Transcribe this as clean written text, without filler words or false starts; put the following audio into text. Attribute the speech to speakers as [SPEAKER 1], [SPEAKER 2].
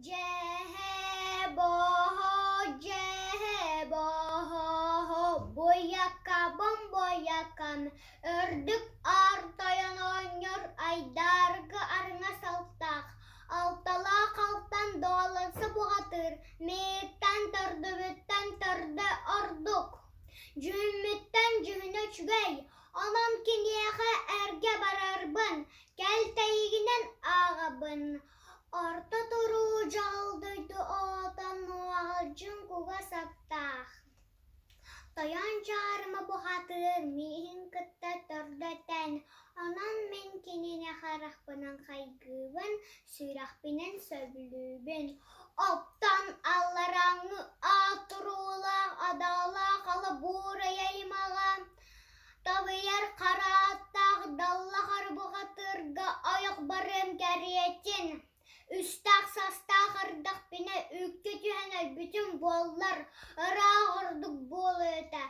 [SPEAKER 1] Дьэһэ-боһо, дьэһэ-боһо, буйакабын буйакам, үрдүк аар тойон оҕонньор айдааргы арыҥас алтаах, алталаах алтан дуоланса буҕатыыр, мииттэн төрдүбүттэн төрдө ордук, дьүһүммүттэн дьүһүнэ үчүгэй, онон киниэхэ эргэ барарбын, кэлтэйигинэн ааҕабын. Орто туруу дьол дойду оҕото нуоҕалдьын кугас аттаах, Тойон Дьаарыма бухатыыр миигин кытта төрдөтөн, онон мин кинини харахпынан хайгыыбын, сүрэхпинэн сөбүлүүбүн. Оттон алларааҥҥы аат туруулаах адаалаах алабуурай аймаҕа Табыйар хара аттаах даллахар бухатыырга ойох барыам кэриэтин, үстээх састаах ардахпына үүккэ түһэн өлбүтүм буоллар, ыраах ордук буолуо этэ.